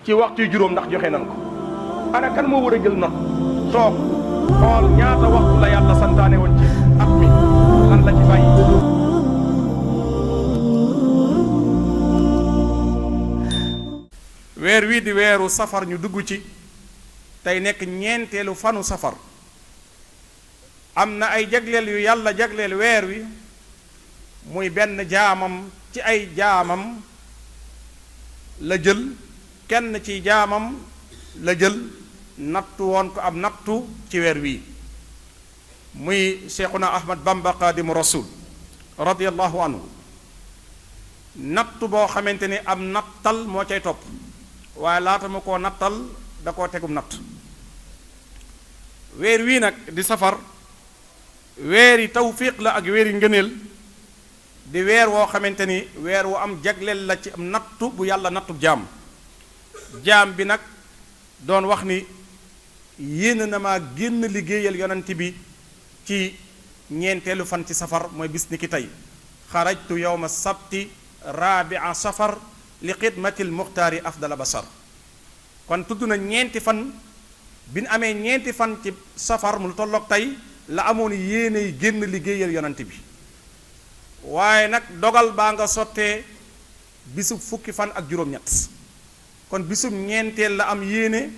ci waxtu juróom ndax joxe nan ko ana kan moo war a jël note toog xool ñaata waxtu la yàlla santaane woon ci at mi lan la ci bàyyi. weer wii di weeru safar ñu dugg ci tey nekk ñeenteelu fanu safar am na ay jagleel yu yàlla jagleel weer wi muy benn jaamam ci ay jaamam la jël kenn ci jaamam la jël nattu woon ko ab nattu ci weer wii muy Cheikhuna Ahmad Bamba Xaadimu Rasul radiyallahu anhu nattu boo xamante ni am nattal moo cay topp waaye laata mu koo nattal da koo tegum natt weer wii nag di safar weeri tawfiq la ak weeri ngëneel di weer woo xamante ni weer wu am jagleel la ci am nattu bu yàlla nattu jaam bi nag doon wax ni yéen na maa génn liggéeyal yonent bi ci ñeenteelu fan ci safar mooy bis ni ki tey xarajtu yowma sabti rabia safar li xidmatil muxtaari afdala basar kon tudd na ñeenti fan bi ñu amee ñeenti fan ci safar mu lu tolloog tey la amoon yéeney génn liggéeyal yonent bi waaye nag dogal baa nga sottee bisub fukki fan ak juróom-ñett kon bisub ñeenteel la am yéene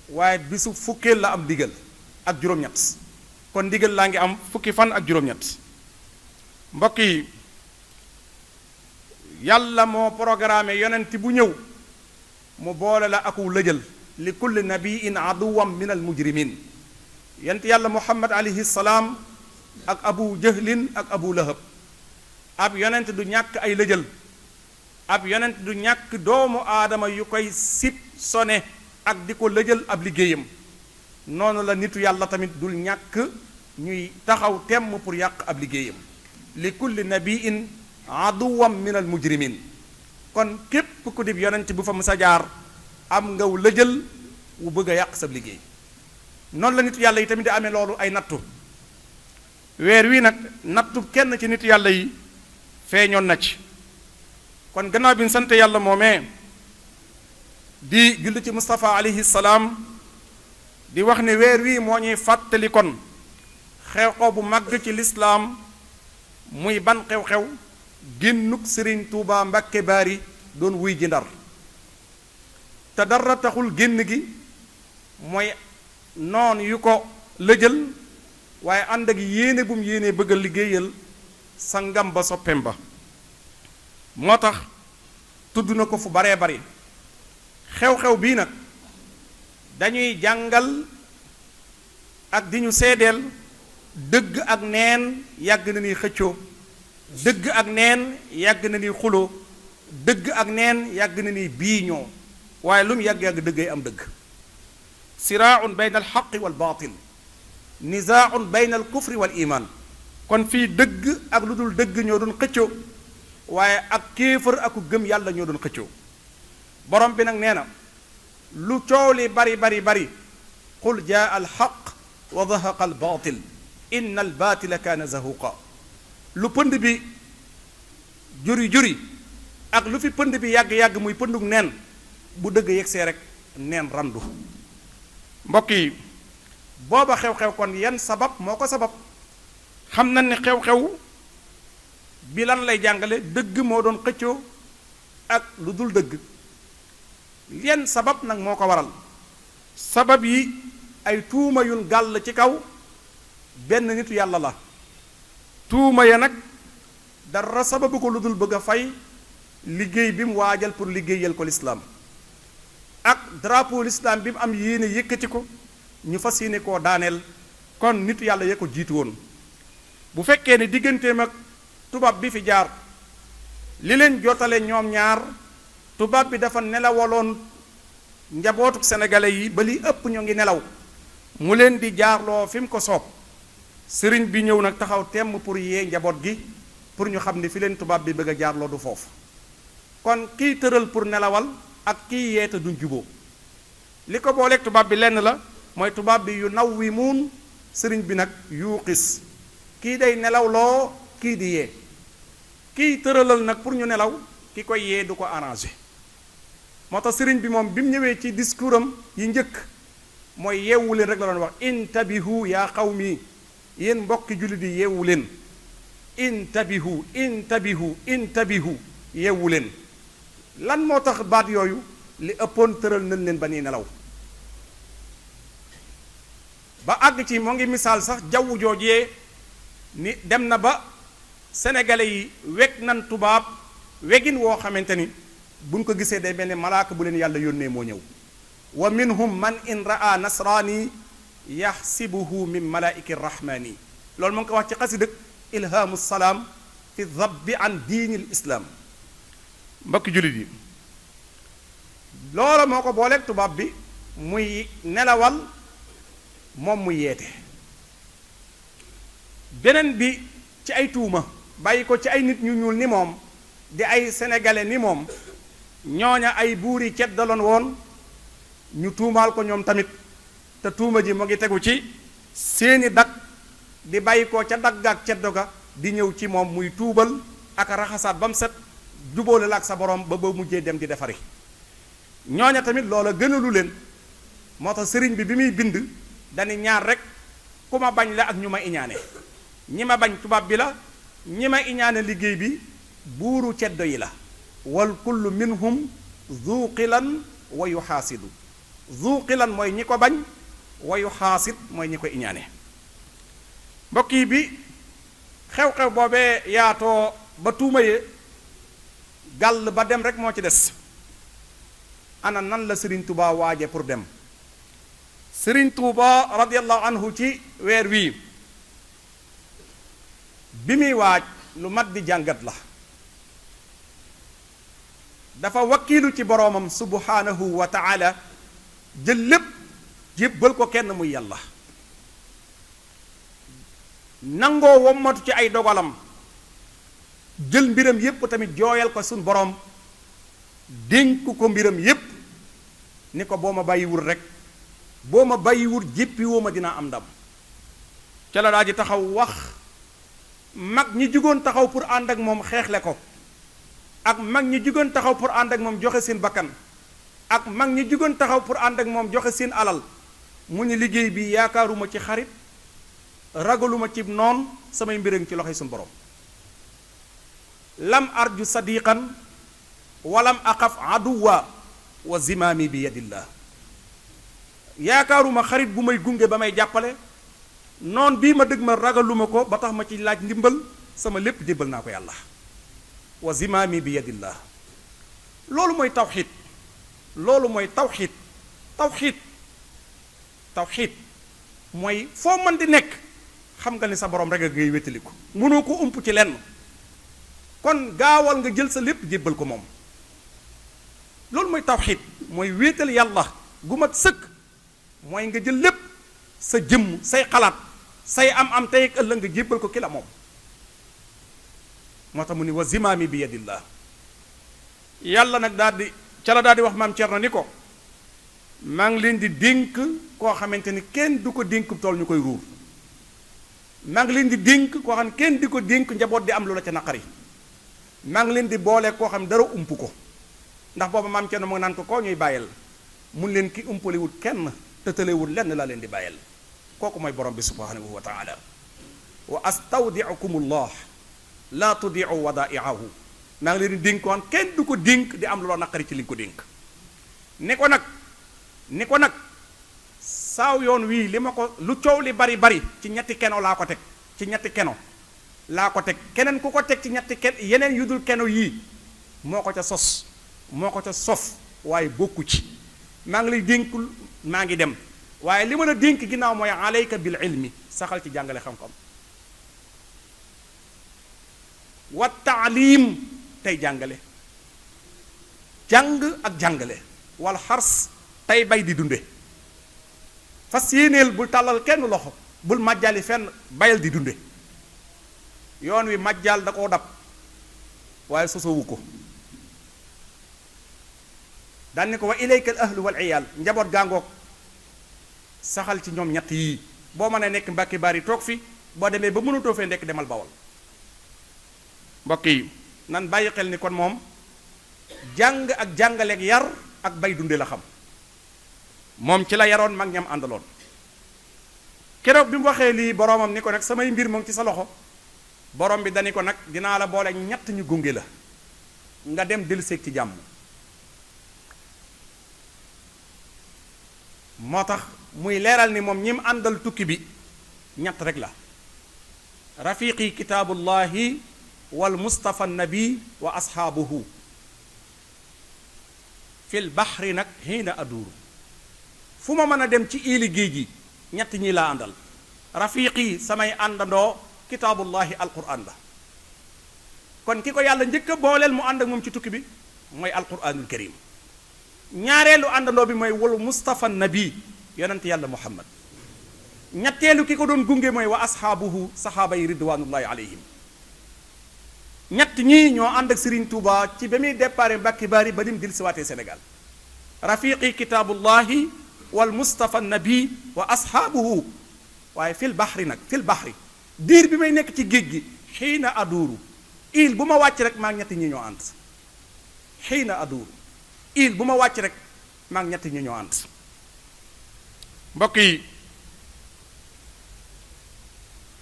waaye bisub fukkeel la am ndigal ak juróom-ñett kon ndigal laa ngi am fukki fan ak juróom-ñett mbokk yi yàlla moo programme yonent bu ñëw mu boole la aku lëjal li kulli nabiin aduwam min al mujrimin yonent yàlla muhammad alayhi salaam ak abu jahlin ak abu lahab ab yonent du ñàkk ay lëjal ab yonent du ñàkk doomu aadama yu koy sib sone ak di ko lëjal ab liggéeyam noonu la nitu yàlla tamit dul ñàkk ñuy taxaw temm pour yàq ab liggéeyam li kulli nabiin aduwam min al mujrimin kon képp ku dib yonent bu fa mësa jaar am ngaw lëjal wu bëgg a yàq sab liggéey noonu la nitu yàlla yi tamit di amee loolu ay nattu weer wii nag nattu kenn ci nitu yàlla yi feeñoon na ci kon gannaaw bi ñu sant yàlla moomee di julli ci Mustafa alayhi salaam di wax ne weer wii moo ñuy fàttali kon xew-xew bu màgg ci lislaam muy ban xew-xew génnuk Serigne Touba Mbàkke Baari doon wuy ji Ndar te dara taxul génn gi mooy noon yu ko lëjal waaye ànd ak yéene bu mu yéene bëgg a liggéeyal sangam ba soppeem ba moo tax tudd na ko fu baree bari xew-xew bii nag dañuy jàngal ak di ñu seedeel dëgg ak neen yàgg na ni xëccoo dëgg ak neen yàgg na ni xuloo dëgg ak neen yàgg na ni biiñoo waaye lu mu yàgg-yàgg dëggay am dëgg siraaun bayna al xaqi wal baatil nizaaun bayna al kufri wal iman kon fii dëgg ak lu dul dëgg ñoo doon xëccoo waaye ak kéefër aku gëm yàlla ñoo doon xëccoo borom bi nag nee na lu coow li bari bari bari qul jaa al xaq wa zahaqa al baatil inna al baatila kaana zahuqa lu pënd bi juri juri ak lu fi pënd bi yàgg-yàgg muy pëndug neen bu dëgg yegsee rek neen randu mbokk yi booba xew-xew kon yan sabab moo ko sabab xam nañ ne xew-xew bi lan lay jàngale dëgg moo doon xëccoo ak lu dul dëgg yan sabab nag moo ko waral sabab yi ay tuuma yun gàll ci kaw benn nitu yàlla la tuuma ya nag dara sababu ko lu dul bëgg a fay liggéey bi mu waajal pour liggéeyal ko lislaam ak drapeau lislaam bi mu am yéene yëkkati ko ñu fas yéene koo daaneel kon nitu yàlla yee ko jiitu woon bu fekkee ne digganteem ak tubaab bi fi jaar li leen jotale ñoom ñaar tubaab bi dafa nelawaloon njabootu sénégalais yi ba li ëpp ñoo ngi nelaw mu leen di jaarloo fi mu ko soob sëriñ bi ñëw nag taxaw temm pour yee njaboot gi pour ñu xam ne fi leen tubaab bi bëgg a jaarloo du foofu kon kiy tëral pour nelawal ak kiy yeete duñ juboo li ko booleeg tubaab bi lenn la mooy tubaab bi yu naw wi muun sëriñ bi nag yuuxis kii day nelawloo kii di yee kiy tëralal nag pour ñu nelaw ki koy yee du ko arrangé moo tax sëriñ bi moom bi mu ñëwee ci discours am yi njëkk mooy yeewu leen rek la doon wax intabihu yaa qawmi yéen mbokki jullit yi yeewu leen intabihu intabihu intabihu yeewu leen lan moo tax baat yooyu li ëppoon tëral nañ leen ba nii nelaw ba àgg ci moo ngi misaal sax jaww joojee ni dem na ba sénégalais yi weg nan tubaab wegin woo xamante ni buñ ko gisee day mel ni malaaka bu leen yàlla yónnee moo ñëw wa minhum man in raa nasraani yaxsibuhu min malaa'iki rahmaani loolu moo ngi ko wax ci xasidak ilhaamu salaam fi dabbi an diini l islaam mbokki jullit yi loola moo ko booleeg tubaab bi muy nelawal moom muy yeete beneen bi ci ay tuuma bàyyi ko ci ay nit ñu ñuul ni moom di ay sénégalais ni moom ñooña ay buuri ceddaloon woon ñu tuumaal ko ñoom tamit te tuuma ji mu ngi tegu ci seeni dak di bàyyi ko ca dagg ak ceddo ga di ñëw ci moom muy tuubal ak raxasaat ba mu set jubóole la ak sa borom ba mujjee dem di defari ñooña tamit loola gënalu leen moo tax sëriñ bi muy bind dani ñaar rek ku ma bañ la ak ñu ma iñaane ñi ma bañ tubaab bi la ñi ma iñaane liggéey bi buuru ceddo yi la wal kullu minhum zuqilan wa yuxaasidu zuqilan mooy ñi ko bañ wa yuxaasid mooy ñi ko iñaane mbokk yi bi xew-xew boobee yaatoo ba tuuma ye gàll ba dem rek moo ci des ana nan la Serigne Touba waaje pour dem Serigne Touba radiyallahu anhu ci weer wii bi muy waaj lu mat di jàngat la dafa wakkiilu ci boroomam subhanahu wa taala jël lépp jébbal ko kenn muy yàlla nangoo wommatu ci ay dogalam jël mbiram yépp tamit jooyal ko suñ boroom dénk ko mbiram yépp ni ko boo ma bàyyiwul rek boo ma bàyyiwul jéppi woo ma dinaa am ndam ca la daa ji taxaw wax mag ñi jugoon taxaw pour ànd ak moom xeexle ko ak mag ñi jugoon taxaw pour ànd ak moom joxe seen bakkan ak mag ñi jugoon taxaw pour ànd ak moom joxe seen alal mu ni liggéey bi yaakaaruma ci xarit ragaluma ci noon samay mbirëng ci loxoy suñu borom lam arju sadiqan walam aqaf aduwa wa zimaami bi yadillah yaakaaruma xarit bu may gunge ba may jàppale noon bii ma dëgg ma ragaluma ko ba tax ma ci laaj ndimbal sama lépp jébbal naa ko yàlla wa zimaami bi yadillah loolu mooy tawxiid loolu mooy tawxiid tawxiid tawxiid mooy foo mën di nekk xam nga ni sa borom rek a ngay wéttaliku mënoo ko ump ci lenn kon gaawal nga jël sa lépp jébbal ko moom loolu mooy tawxiid mooy wéetal yàlla gu mat sëkk mooy nga jël lépp sa jëmm say xalaat say am tey ak ëllëg nga jébbal ko ki la moom moo tax mu ni wa zimaami bi yadillah yàlla nag daal di ca la daal di wax maam Cerno ni ko maa ngi leen di dénk koo xamante ni kenn du ko dénk tool ñu koy ruur maa ngi leen di dénk koo xam ne kenn di ko dénk njaboot di am lu la ca naqari maa ngi leen di boole koo xam dara ump ko ndax booba maam Cerno mu ngi naan ko koo ñuy bàyyel mun leen ki umpaliwut kenn tëtalewul lenn laa leen di bàyyel kooku mooy borom bi subhanahu wa taala wa astawdiukumullah laa tudiu wadaiahu maa ngi leen di dénk ko xam kenn du ko dénk di am lu la naqari ci li nga ko dénk ni ko nag saaw yoon wii li ma ko lu coow li bari bari ci ñetti keno laa ko teg ci ñetti keno laa ko teg keneen ku ko teg ci ñetti yeneen yu dul keno yii moo ko ca sos moo ko ca sof waaye bokku ci maa ngi lay dénkul maa ngi dem waaye li ma la dénk ginnaaw mooy alayka bil ilmi saxal ci jàngale xam-xam wa taalim tey jàngale jàng ak jàngale wal xars tey bay di dunde fas yéeneel bul tàllal kenn loxo bul majjali fenn bayal di dunde yoon wi majjal da koo dab waaye sosowu ko daan ni ko wa ilayka al ahlu wal iyaal njaboot gàngoog saxal ci ñoom ñett yii boo mën a nekk mbàkki bari toog fi boo demee ba mënutoo fee nekk demal bawal mbokk yi nan bàyyi xel ni kon moom jàng ak jàngaleeg yar ak bay dunde la xam moom ci la yaroon mag ñam àndaloon. keroog bi mu waxee lii boroomam ni ko nag samay mbir moom ci sa loxo borom bi dani ko nag dinaa la boole ñett ñu gunge la nga dem delluseeg ci jàmm. moo tax muy leeral ni moom ñim àndal tukki bi ñett rek la rafiqi kitaabullahi wal mustafa nabi wa ashaabuhu fil bahri nag xiina aduuru fu ma mën a dem ci iili géej gi ñett ñi laa àndal rafiqi samay àndandoo kitaabullahi alquran la kon ki ko yàlla njëkk a booleel mu ànd ak moom ci tukki bi mooy alquranul karim ñaareelu àndandoo bi mooy wal mustafa nabi yonent yàlla muhammad ñetteelu ki ko doon gunge mooy wa ashaabuhu saxaaba yi ridwanullahi alayhim ñett ñii ñoo ànd ak Serigne Touba ci ba muy départ Mbàkke Bari ba nim dil siwaatee Sénégal rafiqi kitaabullahi wal mustafa nabi wa ashaabuhu waaye fil bahri nag fil bahri diir bi may nekk ci géej gi xiina aduuru il bu ma wàcc rek maa ngi ñetti ñi ñoo ànd xiina aduuru il bu ma wàcc rek maa ngi ñetti ñi ñoo ànd mbokk yi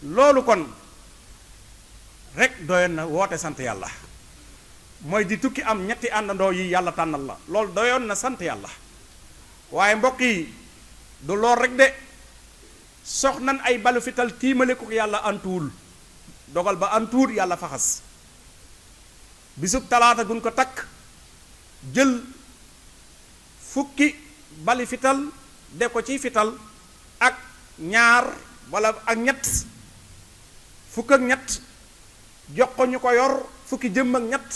loolu kon rek doyoon na woote sant yàlla mooy di tukki am ñetti àndandoo yi yàlla tànnal la loolu doyoon na sant yàlla waaye mbokk yi du lool rek de soxnan ay balu fital tiimale ko yàlla antuwul dogal ba antuwul yàlla faxas bisub talaata gun ko takk jël fukki bali fital de ko ci fital ak ñaar wala ak ñett fukk ak ñett jox ko ñu ko yor fukki jëmm ak ñett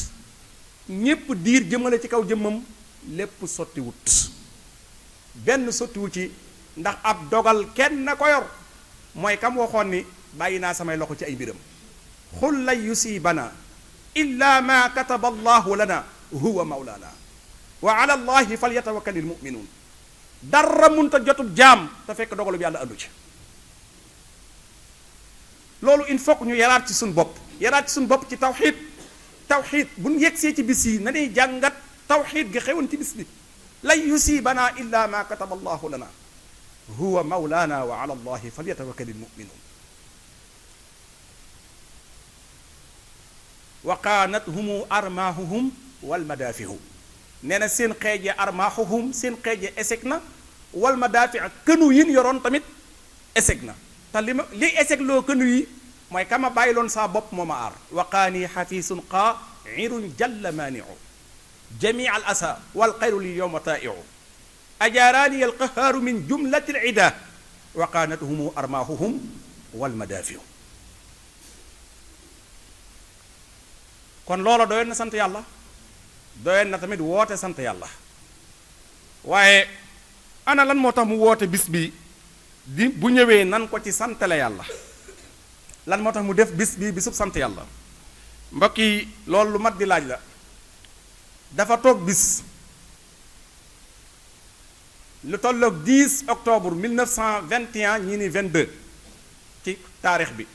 ñépp diir jëmale ci kaw jëmmam lépp sottiwut benn sottiwu ci ndax ab dogal kenn na ko yor mooy kam waxoon ni bàyyi naa samay loxo ci ay mbiram xul lan yusibana illa ma kataba allahu lana huwa mawlana wa ala allahi falyatawakkalil mu'minun dara munta jotub jaam te fekk dogalub yàlla andu ci loolu il faut que ñu yaraat ci suñ bopp ci tawxiid bu ñu yegsee ci bis yi na ñuy jàngat tawxiid gi xewoon ci bis bi lan yusibana illa ma kataba allahu lana huwa mawlana wa ala allahi falyatawakkalil mu'minun wa qaanathumu armaahuhum wal madaafihu nee na seen xeeje armaahuhum seen xeeje esek na wal madaafi kënu yin yoroon tamit esek na te li esek loo kënu yi mooy kama bàyyiloon saa bopp moo ma aar waqaanii xafiisun qaa'irun jalla maaniu jamii al asa wal xayru li yowma taa'iu ajaaraani al qahaaru min jumlati al ida wa qaanatuhum armaahuhum wal madaafiu kon loola doyoon na sant yàlla doyoon na tamit woote sant yàlla waaye ana lan moo tax mu woote bis bi di bu ñëwee nan ko ci santale yàlla lan moo tax mu def bis bi bisub sant yàlla mbokk yi loolu lu mat di laaj la dafa toog bis lu tolloog 10 octobre 1921 ñii ni 22 ci taarix bi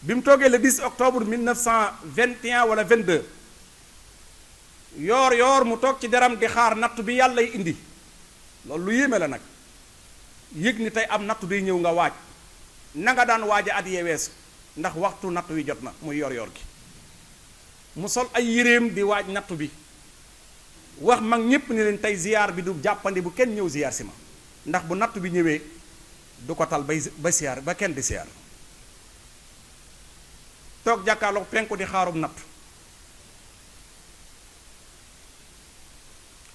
bi mu toogee le 10 octobre 1921 wala 22 yoor mu toog ci deram di xaar nattu bi yàlla y indi loolu lu yéeme la nag yëg ni tey am nattu day ñëw nga waaj na nga daan waaja at yee weesu ndax waxtu nattu wi jot na muy yor gi mu sol ay yéreem di waaj nattu bi wax mag ñépp ni leen tey ziyaar bi du jàppandi bu kenn ñëw ziyaar si ma ndax bu nattu bi ñëwee du ko tal ba ziyaar ba kenn di ziyaar toog jàkkaarloog penku di xaarub nattu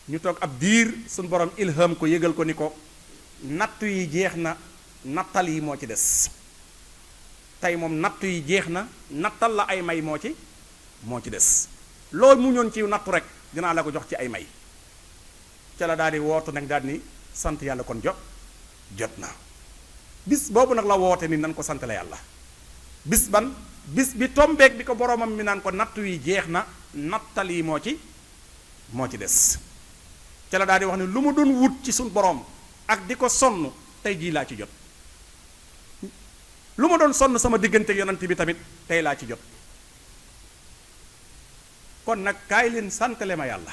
ñu toog ab diir suñ borom ilham ko yëgal ko ni ko nattu yi jeex na nattal yi moo ci des tey moom nattu yi jeex na nattal la ay may moo ci des loolu mu ñoon ci nattu rek dinaa la ko jox ci ay may ca la daal di wootu nag daal ni sant yàlla kon jot na bis boobu nag la woote ni nan ko sant la yàlla bis bi tombeek bi ko boromam mi naan ko nattu yi jeex na nattal yi moo ci des ca la daal di wax ne lu mu doon wut ci suñ borom ak di ko sonn tey jii laa ci jot lu ma doon sonn sama diggante yonent bi tamit tey laa ci jot kon nag kaay leen santale ma yàlla.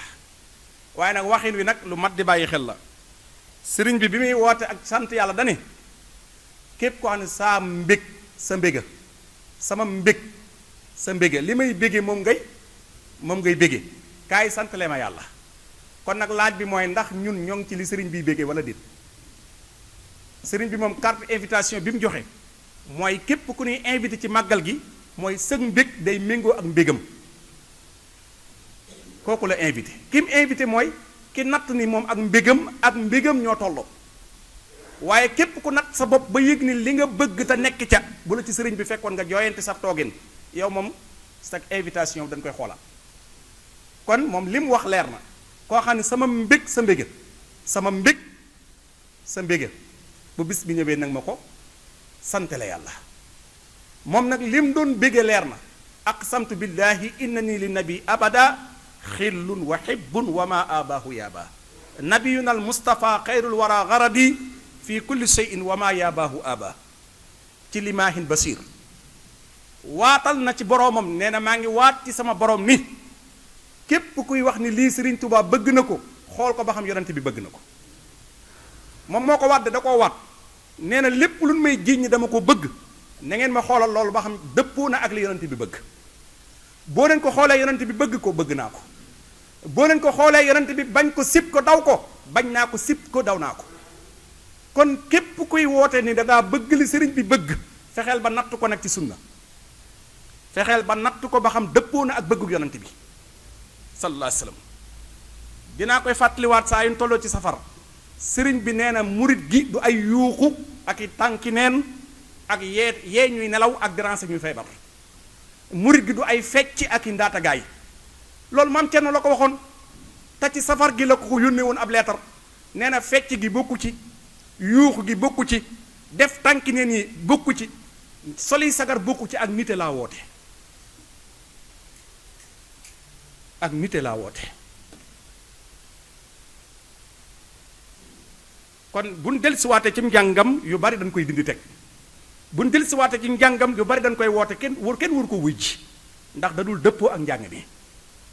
waaye nag waxin wi nag lu mat di bàyyi xel la. sëriñ bi muy woote ak sant yàlla dane képp ko xam ne saa mbég sa mbéga sama mbég sa mbéga li may bége moom ngay bége kaay santale ma yàlla. kon nag laaj bi mooy ndax ñun ñoo ngi ci li sëriñ biy bége wala déet. sëriñ bi moom carte invitation bi mu joxe mooy képp ku ñuy invité ci màggal gi mooy sëg mbég day méngoo ak mbégam kooku la invité ki mu invité mooy ki natt ni moom ak mbégam ñoo tolloo. waaye képp ku natt sa bopp ba yëg ni li nga bëgg te nekk ca bu la ci sëriñ bi fekkoon nga jooyante sa toogin yow moom sa invitation dañ koy xoolaat. kon moom li mu wax leer na koo xam ne sama mbég sa mbéga sama mbég sa mbéga bu bis bi ñëwee nag ma ko santale yàlla. moom nag lim doon bége leer na aqsamtu billahi innani li nabi abada xillun wa hibbun wa ma abaahu yaaba nabiyuna al mustafa xayrul wara garadi fi kulli shay'in wa ma yaabaahu aba ci limaahin basir waatal na ci boroomam nee na maa ngi waat ci sama borom ni képp kuy wax ni lii Serigne Touba bëgg na ko xool ko ba xam yonent bi bëgg na ko. moom moo ko waat da koo waat nee na lépp lu may jiiñ ñi dama ko bëgg na ngeen ma xoolal loolu ba xam dëppoo na ak li yonent bi bëgg. boo leen ko xoolee yonent bi bëgg ko bëgg naa ko boo leen ko xoolee yonent bi bañ ko sib ko daw ko bañ naa ko sib ko daw naa ko. kon képp kuy woote ni dangaa bëgg li sëriñ bi bëgg fexeel ba natt ko nag ci sunna fexeel ba natt ko ba xam dëppoo na ak bëggug yonent bi sallallahu alayhi wa sallam. dinaa koy fàttaliwaat saa yu ñu tolloo ci safar sëriñ bi nee na murit gi du ay yuuxu ak i tànki neen ak yee ñuy nelaw ak déranger ñuy feebar. murit gi du ay fecc ak i ndaatagaay loolu maam Cerno la ko waxoon te ci safar gi la ko yónnee woon ab leetar nee na fecc gi bokku ci yuuxu gi bokku ci def tànki neen yi bokku ci soli sagar bokku ci ak nite laa woote ak nite laa woote. kon buñ dellusiwaatee ci njàngam yu bari dañ koy dindi teg buñ dellusiwaatee ci njàngam yu bari dañ koy woote kenn wur ko wuy ji ndax da dul dëppoo ak njàng mi.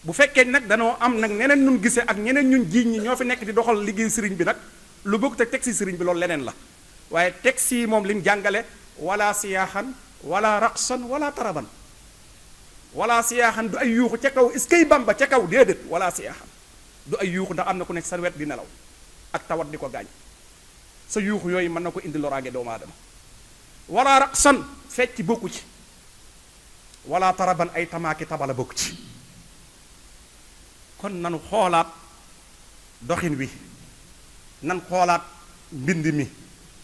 bu fekkee nag danoo am nag ñeneen ñun gisee ak ñeneen ñun jiiñ ñi ñoo fi nekk di doxal liggéey sëriñ bi nag lu bëgg te teg si sëriñ bi loolu leneen la waaye teg si moom lim jàngale wala siyaaxan wala raqsan wala taraban wala siyaaxan du ay yuuxu ca kaw iskay bamba ca kaw déedéet wala siyaaxan du ay yuuxu ndax am na ku nekk sa wet di nelaw ak tawat di ko gaañ sa yuuxu yooyu mën na ko indi loraange doomu aadama wala raqsan fecc bokku ci wala taraban ay tamaaki tabala bokku ci. kon nanu xoolaat doxin wi nan xoolaat mbind mi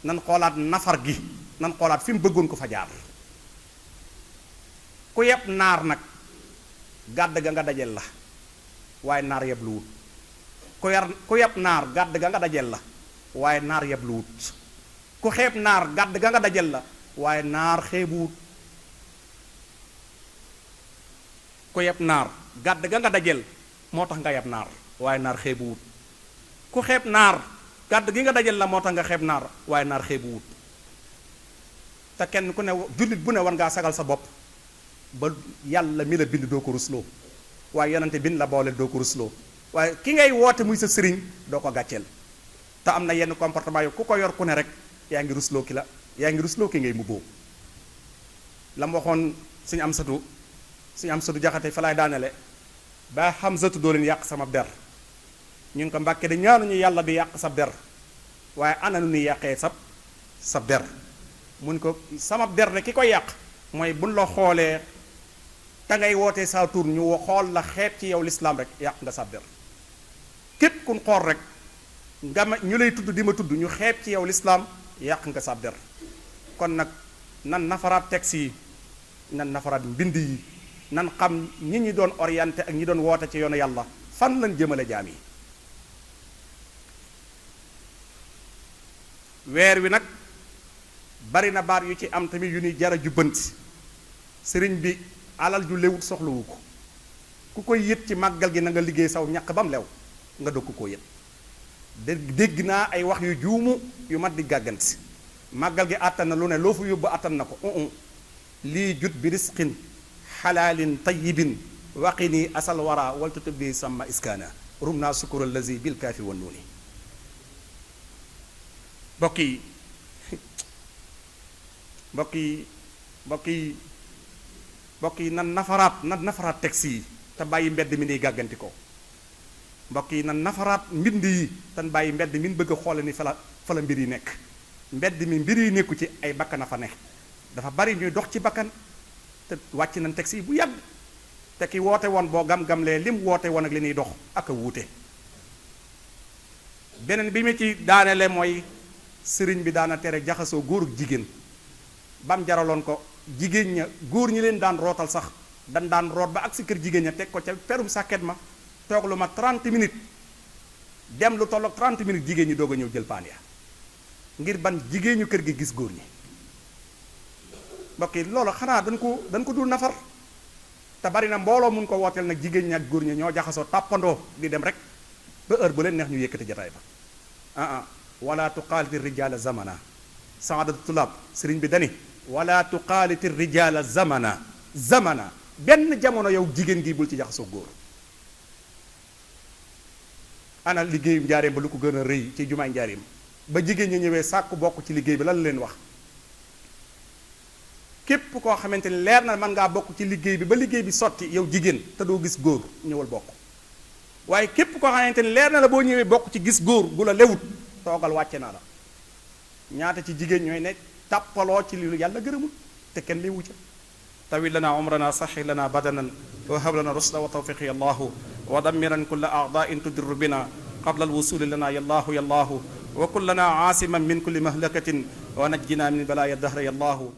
nan xoolaat nafar gi nan xoolaat fi mu bëggoon ko fa jaar. ku yeb naar nag gàdd ga nga dajel la waaye naar yeb lu wut ku yeb naar gàdd ga nga dajel la waaye naar yeb lu wut ku xeeb naar gàdd ga nga dajel la waaye naar xeebu wut ku yeb naar gàdd ga nga dajel moo tax nga yeb naar waaye naar xeebu wut ku xeeb naar gàdd gi nga dajel la moo tax nga xeeb naar waaye naar xeebu wut te kenn ku ne jullit bu ne war ngaa sagal sa bopp ba yàlla mi la bind doo ko rusloo waaye yonente bind la boole doo ko rusloo waaye ki ngay woote muy sa sëriñ doo ko gàcceel te am na yenn comportement yu ku ko yor ku ne rek yaa ngi rusloo ki ngay mubboo la mu waxoon suñu am satu jaxate fa laay daanele ba Hamzatu doo leen yàq sama der ñu ngi ko mbàkke de ñaanuñu yàlla di yàq sa der waaye ana nu ñuy yàqee sa der mun ko sama der de ki koy yàq mooy buñ la xoolee te ngay wootee saa tur ñu xool la xeeb ci yow lislaam rek yàq nga sa der képp kun xool rek nga ma ñu lay tudd di ma tudd ñu xeeb ci yow lislaam yàq nga sa der kon nag nan nafaraat texte yi nan nafaraat mbind yi nan xam ñi doon orienté ak ñi doon woote ci yoonu yàlla fan lañ jëmale jaam yi. weer wi nag bari na baat yu ci am tamit yu ni jara jubbanti sëriñ bi alal ju lewut soxlawu ko ku koy yët ci màggal gi na nga liggéey saw ñaq ba mu lew nga dog koo yët dégg naa ay wax yu juumu yu mat di gàgganti màggal gi àttan na lu ne loo fa yóbbu àttan na ko lii jut bi risqin xalaalin tayyibin waqini asal wara waltu tubbi sama iskaana rum naa sukura lazi bil kaafi wan nuuni mbokk yi mbokk yi mbokk yi mbokk yi nan nafaraat texte yi te bàyyi mbedd mi niy gàgganti ko mbokk yi nan nafaraat mbind yi te bàyyi mbedd mi bëgg a xoole ni fa la mbir yi nekk mbedd mi mbir yi nekku ci ay bakkan a fa nekk dafa bari ñuy dox ci bakkan te wàcc nañ texte yi bu yàgg te ki woote woon boo gam-gamlee lim woote woon ak li ñuy dox ak a wuute beneen bi mu ci daanele mooy sëriñ bi daana tere jaxasoo góor ak jigéen bam jaraloon ko jigéen ña góor ñi leen daan rootal sax daan root ba ak si kër jigéen ña teg ko ca perum sàkket ma toog lu ma 30 minutes dem lu tolloog 30 minutes jigéen ñi doog a ñëw jël paan ya ngir ban jigéen ñu kër gi gis góor ñi mbokk yi loolu xanaa dañ ko dul nafar te bari na mbooloo mun ko wooteel nag jigéen ñi ak góor ñi ñoo jaxasoo tàppandoo di dem rek ba heure bu leen neex ñu yëkkati jataay ba wala tuqaaliti rijaala zamana saadatu tulaab sëriñ bi dani wala tuqaaliti rijaala zamana benn jamono yow jigéen gi bul ci jaxasoo góor ana liggéeyu njaareem ba lu ko gën a rëy ci jumaay njaareem ba jigéen ñi ñëwee sàkku bokk ci liggéey bi lan leen wax képp koo xamante ni leer na mën ngaa bokk ci liggéey bi ba liggéey bi sotti yow jigéen te doo gis góor ñëwal bokk waaye képp koo xamante ni leer na la boo ñëwee bokk ci gis góor gu la lewut toogal wàcce naa la ñaata ci jigéen ñooy ne tàppaloo ci li yàlla gërëmul te kenn lewu ca tawil lana umrana saxi lana badanan wa hab lana rusda wa tawfiqi yallahu wa dammiran kulla a'da'in tudirru bina qabla alwusuli lana yallahu yallahu wa kullana aasiman min kulli mahlakatin wa najjina min balaya dahra yallahu